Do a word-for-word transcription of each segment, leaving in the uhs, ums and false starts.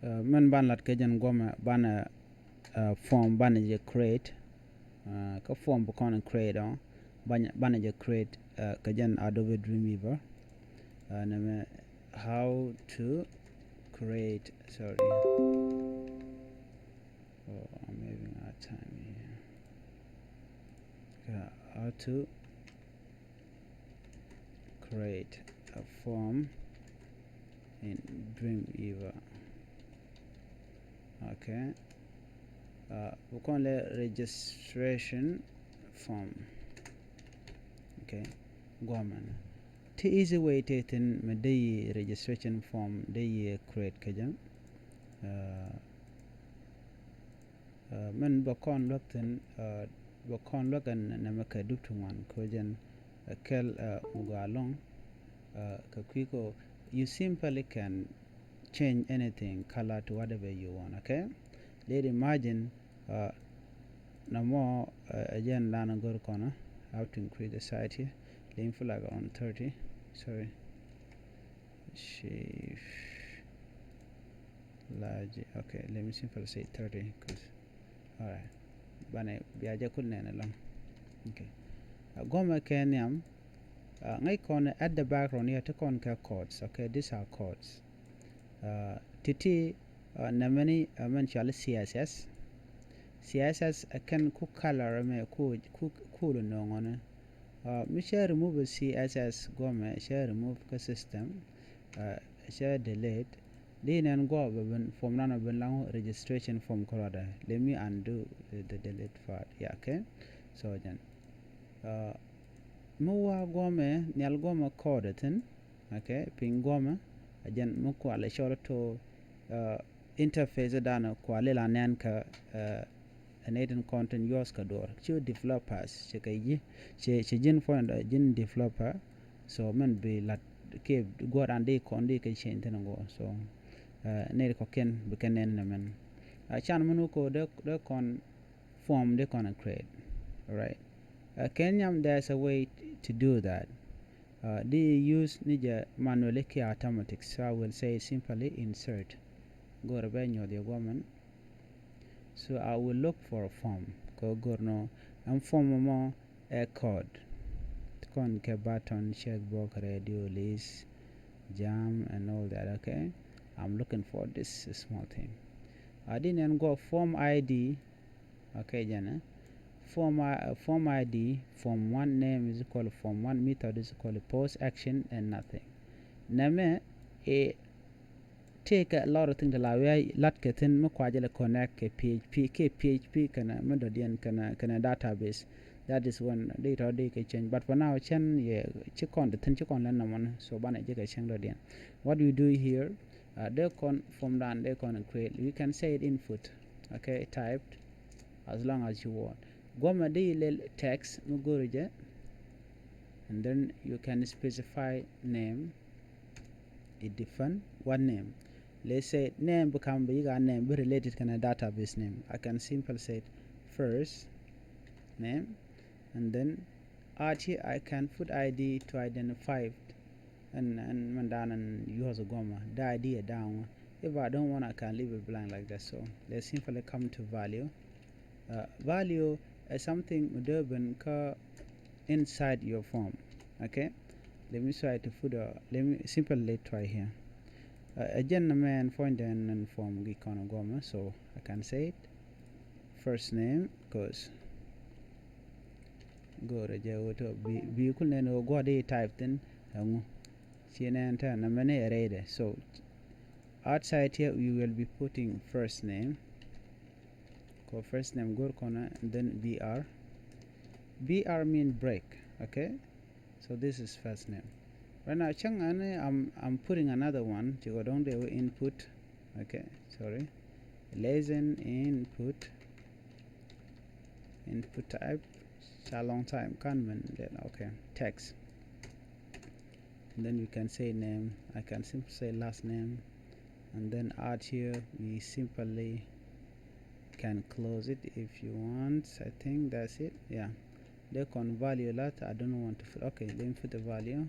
Uh, mɛn ban lat kɛ jɛn guɔmɛ banɛ, uh, form banɛ jɛ create. Uh, kä form bi kɔn create ɔ banɛ jɛ create, uh, kɛ jɛn Adobe Dreamweaver. Uh, nɛmɛ how to create, sorry. Oh, I'm having a hard time here. Uh, how to create a form in Dreamweaver. Okay. Uh, we call it registration form. Okay. Guɔmɛn. Ti easy way ti thin mi dee yi registration form dee yi create kɛ jɛ. Uh, uh, mɛn bɛ kɔn luäk thin, uh, bɛ kɔn luäk ɛn nɛmɛ kɛ dup ti ŋuan kɛ jɛn, uh, kɛl, uh, mi gɔaa ɛlɔ̱ŋ, uh, kɛ kui̱ kɔ, you simply can change anything color to whatever you want, okay? Let imagine, uh, nɔmɔ, uh, ɛ jɛn dan go̱r kɔnɔ, I have to increase the size here. Let me put like around thirty. Sorry. Shift large. Okay, let me simply say thirty, 'cause, all right. Banɛ bia jɛ kul nɛn ɛlɔ̱ŋ. Okay. Uh, guɔmɛ kɛ nhiam, uh, ŋäc kɔn at the background here ti kɔn kɛ codes. Okay, these are codes. Uh, ti̱ti̱, uh, nɛmɛni, uh, mɛn cɔal i̱ C S S. C S S, uh, kɛn ku color mɛ ku, ku, ku lo nöŋɔni. Uh, mi cɛ remove C S S guɔmɛ, cɛ remove kä system, uh, cɛ delete. Di nɛn guɔ bɛ ben form nan bɛ ben laŋ registration form kɔrɔdɛ. Let me undo the, the delete part. Yeah, okay. So jɛn, uh, mi wa guɔmɛ, nhial guɔmɛ code thin. Okay, piny guɔmɛ, a jɛn mi kualɛ cɔl to, uh, interface dan kualɛ la nɛn kɛ, uh, ɛ nɛy tin kɔn tin use kɛ duɔr. Ci developers, ci kɛ yi, ci, ci ji̱n fɔn da ji̱n developer. So mɛn bi lat kɛ guɔran di kɔn di kɛ change thin guɔ. So, uh, nɛy kɔkiɛn bi kɛ nɛn nɛ mɛn. Uh, can mɛn wä ko dee, dee kɔn form dee kɔn create. All right. Uh, kɛ nhiam, there's a way t-, to do that. Uh, di use ni jɛ manually kiɛ automatic. So I will say simply insert. Go̱rɛ bɛ nyuɔth yɛ guɔmɛn. So I will look for a form. Kɛ go̱r nɔ ɛn form mɔ ɛ code. Ti kɔn kɛ button, checkbox, radio, list, jam and all that, okay? I'm looking for this small thing. A di nɛn guɔ form I D. Okay, jɛn ɛ. Form I, form I D, form one name is equal to form one method is equal to post action and nothing. Nɛmɛ, ɛ, take a lot of things to la wia lat kɛ thin mi kua jɛ lɛ connect kɛ P H P, kɛ P H P kɛnɛ mi dɔ̱diɛn kɛnɛ, kɛnɛ database. That is when di tɔ di kɛ change. But for now, cɛn yɛ ci kɔn di thin ci kɔn lɛ nɔmɔni. So banɛ jɛ kɛ change dɔ̱diɛn. What we do here, uh, dee kɔn form dan dee kɔn create. We can say it input. Okay, typed. As long as you want. Guɔmɛ di lil text mi go̱ri jɛ. And then you can specify name. It depend what name. Let's say name become bi yiga name bi related kɛnɛ database name. I can simply say first name, and then out here I can put I D to identify it. And, and mɛn dan and use guɔmɛ. The I D ɛ daŋ. If I don't want, I can leave it blank like that. So let's simply come to value. Uh, value is something mi dee ben kä inside your form. Okay. Let me try to put a, let me simply try here. Uh, again, a man point and, and form gi kɔn guɔmɛ. So I can say it. First name, 'cause go̱rɛ jɛ wä tɔ bi, bi kul nɛn wä guɔ di type thin ɛŋu. Ci nɛn tɛ nɛ mɛni ɛ rɛydɛ. So outside here, you will be putting first name. Kɔ first name go̱r kɔnɛ, and then B R. B R mean break, okay? So this is first name. Right now, cäŋ ɛn, I'm, I'm putting another one. Ci kɔ dɔŋ dee wä input. Okay, sorry. Lesson input. Input type. Ca long time kan mɛn then, okay. Text. And then we can say name. I can simply say last name. And then out here, we simply can close it if you want. I think that's it. Yeah. Dee kɔn value lat, I don't want to put, okay, let me put the value.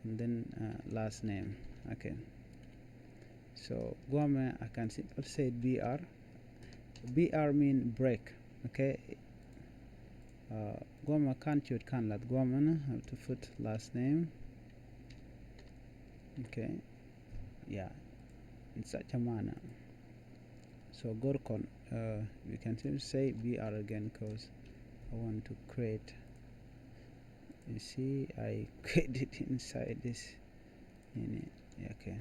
And then, uh, last name. Okay. So guamɛ, I can simply say B R. B R mean break. Okay. Uh, guamɛ kan ciöt kan lath guamɛ ni, I have to put last name. Okay. Yeah. In such a manner. So go̱r kɔn, uh, we can simply say B R again because I want to create. You see, I created inside this. Okay.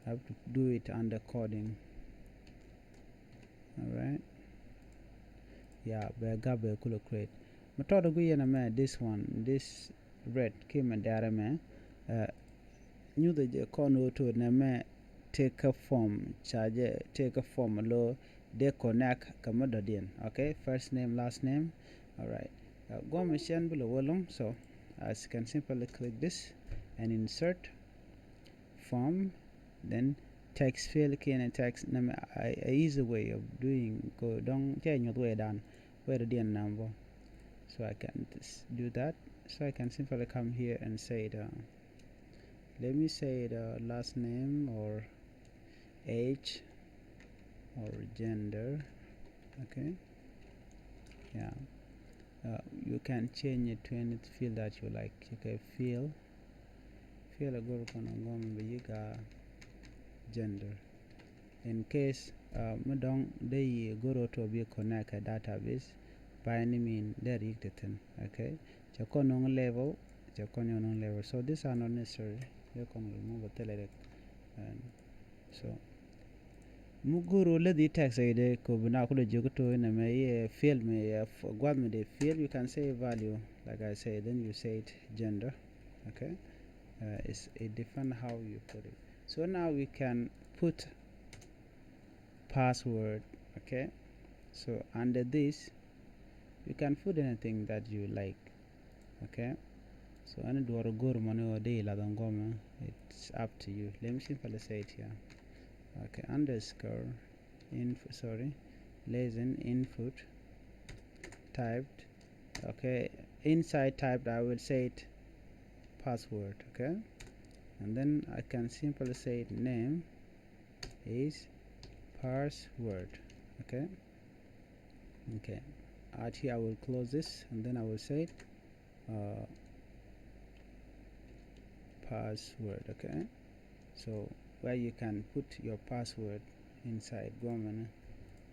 I have to do it under coding. All right. Yeah, bɛ gap bɛ kulɛ create. Mi tɔt gu yɛn ɛmɛ, this one, this red kiɛ mi dɛrɛ mɛ. Uh, nyuthɛ jɛ kɔn ɣöö to̱t nɛmɛ tëëkä form, ca jɛ tëëkä form lo dee connect kɛ mi dɔ̱diɛn. Okay, first name, last name. All right. Uh, guamɛ cɛn bi lɛ wä lo̱ŋ. So as you can simply click this and insert form, then text field kiɛ ni text nɛmɛ, a, a easy way of doing, kɛ dɔ̱ŋ cɛ nyuth wee dan wee dɔ̱diɛn nambɔ. So I can just do that. So I can simply come here and say the, let me say the last name or age or gender. Okay. Yeah. Uh, you can change it to any field that you like. Okay, field. Field a go̱r kɔn a guamɛ bi yi̱k a gender. In case, uh, mi dɔ̱ŋ dee yi go̱r ɣöö tɔ bi connect kɛ database, by any mean dee yi̱k te thi̱n. Okay. Cɛ kɔn nöŋ level, cɛ kɔn nöŋ level. So these are not necessary. Dee kɔn remove a thilɛ rek. And so mi go̱r ɣöö läthi text ɛ dee kɔ bi na kulɛ jiök to in ɛmɛ yɛ field mi yɛ guath mi dee field, you can say value, like I say, then you say it gender. Okay. Uh, it's, it depend how you put it. So now we can put password. Okay. So under this, you can put anything that you like. Okay. So any duɔr go̱r mɔni ɣöö dee lath ɛn guamɛ, it's up to you. Let me simply say it here. Okay, underscore info, sorry, lesson input typed. Okay, inside typed I will say it password. Okay. And then I can simply say it name is password. Okay. Okay. Out here I will close this and then I will say it, uh, password. Okay. So where you can put your password inside guamɛ ni.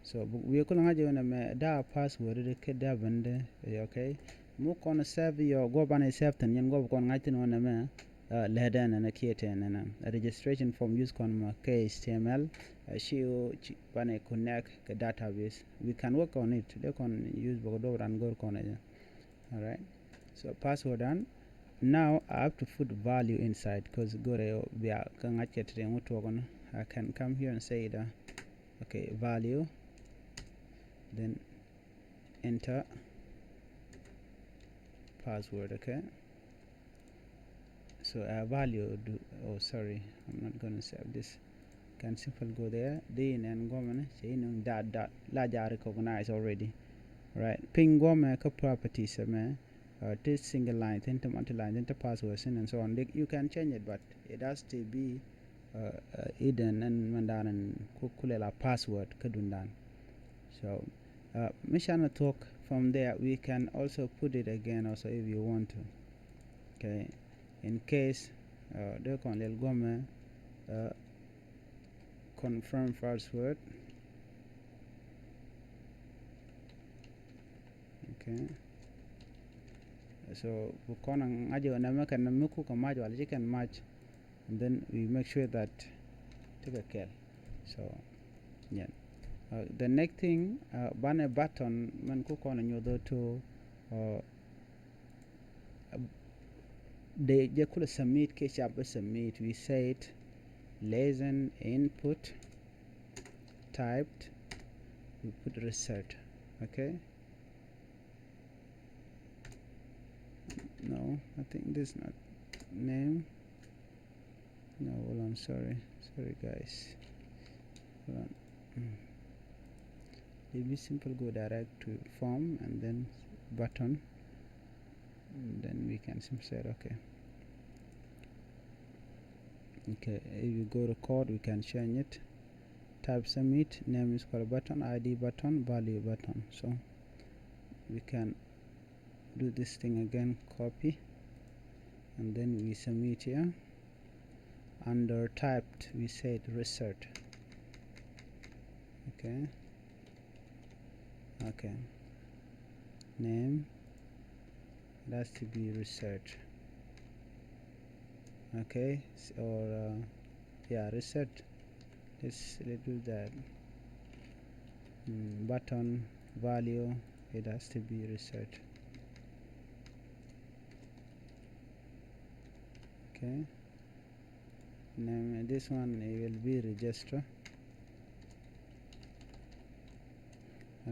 So wiɛ kulɛ ŋa̱c jɛ wä nɛmɛ da password di kɛ da bɛn di. Okay. Mi kɔn save yɔ guɔ banɛ save thin yɛn guɔ bi kɔn ŋa̱c thin wä nɛmɛ. Uh, lɛ dɛn ɛn kiɛ tɛn ɛn registration form use kɔn ma kɛ H T M L. Uh, ci ɣöö banɛ connect kɛ database. We can work on it. Dee kɔn use bä kɛ duɔp ran go̱r kɔn ɛ jɛ. All right. So password dan. Now I have to put value inside because go̱rɛ bia kä ŋa̱c kɛ ti ŋu tuɔk ni. I can come here and say the, okay, value. Then enter password. Okay. So uh, value do, oh, sorry, I'm not gonna save this. Can simple go there. Di nɛn guɔmɛ ni cɛ inɔŋ dot dot la ja recognize already. Right. Piny guɔmɛ kä properties ɛmɛ. Uh, ti single line thin, ti multi line thin, ti password thin and so on. You can change it, but it has to be, uh, uh, hidden ɛn mɛn dan ɛn ku kulɛ la password kä dundan. So uh, mi canɛ thuɔk from there, we can also put it again also if you want to. Okay. In case uh, dee kɔn lil guɔmɛ, uh, confirm password. Okay. So bi kɔn a ŋa̱c ɛ nɛmɛ kɛn mi kuk kɛ mac wala ci kɛn mac. And then we make sure that ti kɛ kɛl. So yeah. Uh, the next thing, uh, banɛ button mɛn kuk kɔn a nyuɔth ɔ to, uh, de jɛ kulɛ submit kiɛ cap bä submit. We say it lesson input typed. We put result. Okay. No, I think this not name. No, hold on, sorry, sorry guys, hold on. Mm. Let me simple go direct to form and then button, and then we can simply say okay. Okay, if you go record, we can change it. Type submit, name is called button, I D button, value button. So we can do this thing again, copy, and then we submit here. Under typed, we said reset. Okay. Okay. Name, it has to be reset. Okay, s- or uh, yeah, reset. Let's, let's do that. Mm, button value, it has to be reset. Okay. Name, this one, it will be register.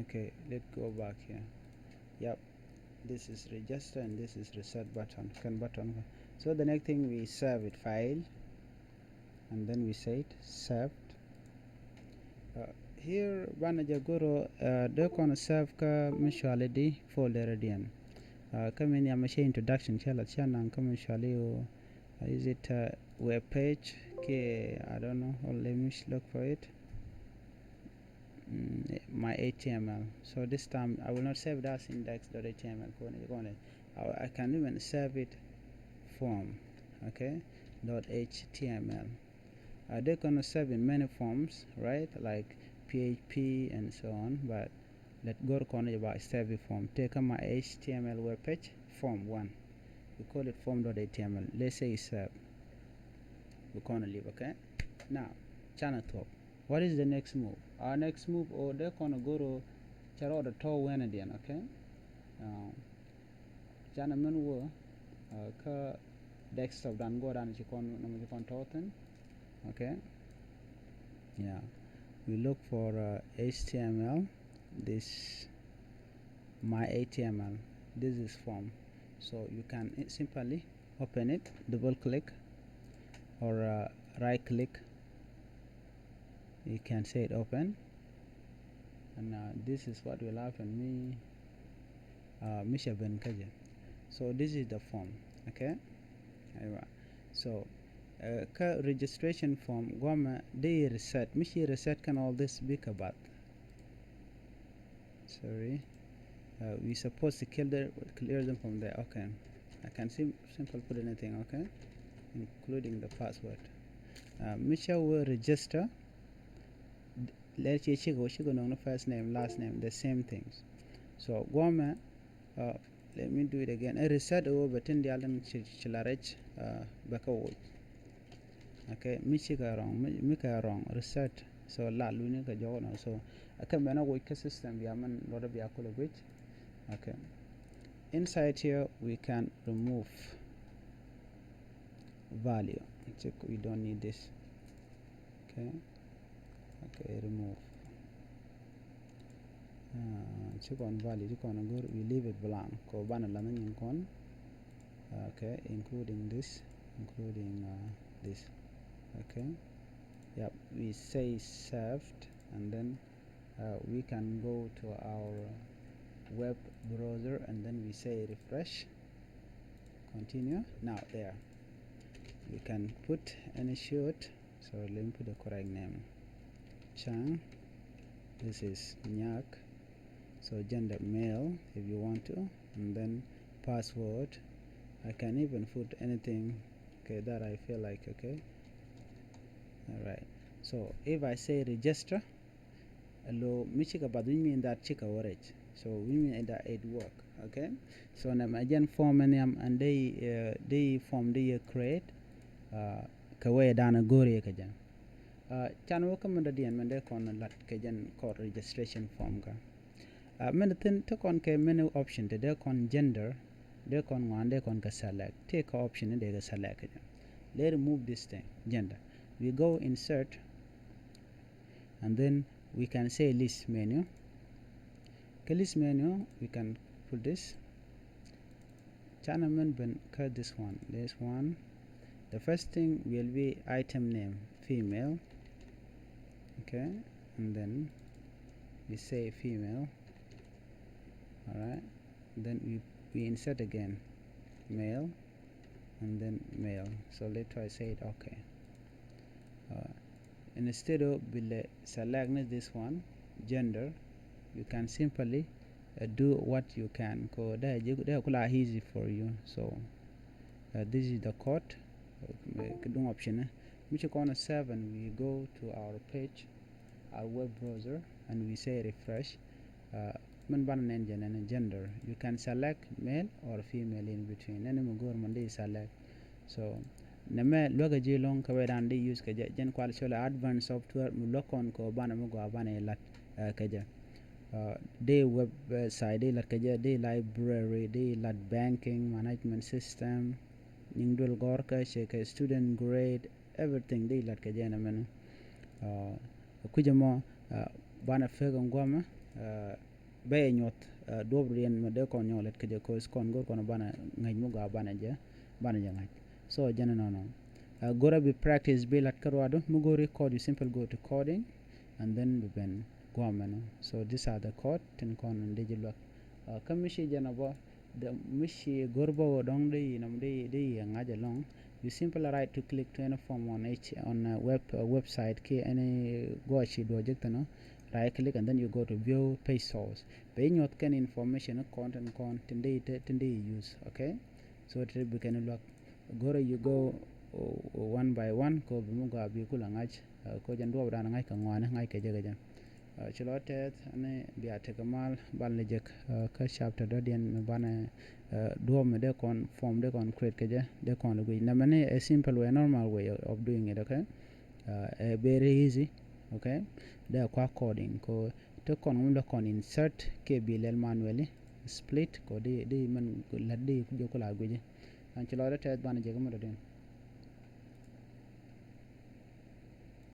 Okay, let's go back here. Yep, this is register and this is reset button. Kɛn button. So the next thing, we save it, file, and then we say it saved. Uh, here banɛ jɛ go̱r ɔ, uh, dee kɔn save kä mi cuali di folder diɛn. Uh, kä mi nhiam cɛ introduction cɛ la cɛ naŋ kä mi cuali ɔ, uh, is it uh, web page? Kiɛ, I don't know. Hold, let me sh- look for it. Mm, my H T M L. So this time I will not save it as index dot H T M L. Kɔn, kɔn, I, I can even save it form, okay, dot H T M L. Uh, they can save in many forms, right? Like P H P and so on, but let go̱r kɔn jɛ ba save form. Tëë kä my H T M L web page, form one. We call it form dot H T M L. Let's say save. We gonna leave, okay? Now, canɛ thuɔ̱k. What is the next move? Our next move, or dee kɔn go̱r ɔ, cɛ rɔɔdɛ tɔ̱ wɛnɛ diɛn, okay? Uh, canɛ mɛn wä, uh, kä desktop dan guɔ dan ci kɔn, nɔmɔ ci kɔn tɔ̱ thin. Okay. Yeah. We look for uh, H T M L. This my H T M L. This is form. So you can i- simply open it, double click, or uh, right click. You can say it open. And uh, this is what will happen. Mi, uh, mi cɛ ben kä jɛ. So this is the form. Okay. Aywa. So uh, kä registration form guamɛ di reset. Mi ci reset kɛn all this bikɛ bath. Sorry. Uh, we supposed to kill the, clear them from there. Okay. I can sim- simple put anything, okay? Including the password. Uh, mi cɛ wä register. Lɛ ciɛ cikɛ wä cikɛ nɔŋ ni first name, last name, the same things. So guamɛ, uh, let me do it again. A reset wä bɛ tin dial in ci, ci la rɛc, uh, bɛ kä wä. Okay, mi cikɛ wrong, mi, mi kɛ wrong, reset. So la lu ni kɛ jɔk nɔ. So a kɛ mɛn a wä kä system bia mɛn lɔt bia kulɛ guic. Okay. Inside here we can remove value. Check, we don't need this. Okay. Okay, remove. Uh, ci kɔn value ci kɔn go̱r, we leave it blank. Kɔ banɛ la nyin kɔn. Okay, including this, including uh, this. Okay. Yep, we say saved, and then uh, we can go to our web browser and then we say refresh. Continue. Now there. We can put any shoot. So let me put the correct name. Chang. This is Nyak. So gender male if you want to. And then password. I can even put anything, okay, that I feel like, okay. All right. So if I say register, lo mi cikɛ bath, which mean that cikɛ wä rɛc. So which mean that it work. Okay. So nɛ mɛ jɛn form ni am and they uh, they form they create uh, kɛ wee dan a go̱r yɛ kɛ jɛn. Uh, can wä kä mɛn dɔ̱diɛn mɛn dee kɔn lat kɛ jɛn kɔr registration form ka. Uh, mɛn thin te kɔn kɛ many option te dee kɔn gender, dee kɔn ŋuan, dee kɔn kɛ select. Te kɛ option ni dee kɛ select kɛ jɛn. Let remove this thing, gender. We go insert, and then we can say list menu. Kɛ list menu, we can put this. Canɛ mɛn ben kä this one. This one. The first thing will be item name, female. Okay, and then we say female. All right. Then we, we insert again, male, and then male. So let's try say it. Okay. Instead of bi lɛ select ni this one, gender, you can simply uh, do what you can. Kɛ dee jɛ dee kula easy for you. So uh, this is the code. Uh, kɛ duŋ option ni mi ci kɔn save, and we go to our page, our web browser, and we say refresh. Uh, min banɛ nɛn jɛ nɛn gender, you can select male or female in between. Nɛn mi go̱o̱r mɛn di select. So nɛmɛ luäkä ji̱ lo̱ŋ kä wee dan di use kä jɛ, jɛn kual cɔl advanced software mi luäk kɔn kɛ banɛ mi gɔaa banɛ lat uh, kä jɛ. Uh, di website di lat kä jɛ, di library, di lat banking management system, nyiŋ duel gɔr kä cɛ kɛ student grade, everything di lat kä jɛ nɛmɛ ni. Uh, kui̱cä mɔ uh, banɛ fek in guamɛ uh, bɛ nyuɔth uh, duɔp riɛn mɛ dee kɔn nyɔk lät kä jɛ, cause kɔn go̱r kɔn banɛ ŋäc mi gɔaa banɛ jɛ, banɛ jɛ ŋa̱c. So jɛn nɔnɔ uh, go̱rɛ bi practice bi lat kä ruadu mi go̱r record, you simple go to coding and then bi ben guamɛ ni. So these are the code tin kɔn in dee ji̱ luäk. Uh, kä mi ci jɛn a bɔ the mi ci go̱r bä wä dɔ̱ŋ di nɔm di di ŋa̱c alɔŋ. You simply right to click to any form on each on a web uh, website ki any guɔ ci duɔ jik thin. Right click and then you go to view page source. Bɛ nyuɔth kɛn information kɔn tin kɔn tin di tin di use, okay? So ti bi kɛn luak. Go̱r you go uh, one by one ko bi mi gɔaa bi kula ŋa̱c. Uh, ko jɛn duɔp dan ŋa̱c kɛ ŋɔani ŋa̱c kɛ jɛ kɛ jɛ. Uh, ci lɔ tɛth ni bia tekɛ mal bal ni jek uh, kä chapter dɔ̱diɛn mi banɛ uh, duɔp mi dee kɔn form dee kɔn create kɛ jɛ dee kɔn guic. Nɛmɛ ni a simple way, normal way of doing it, okay? Uh, a very easy, okay? Dee kua coding ko te kɔn ŋum dee kɔn insert kɛ bi lɛl manually split ko di di mɛn lät di jɛ kula guic. An ci lɔ tɛth banɛ jek mi dɔ̱diɛn.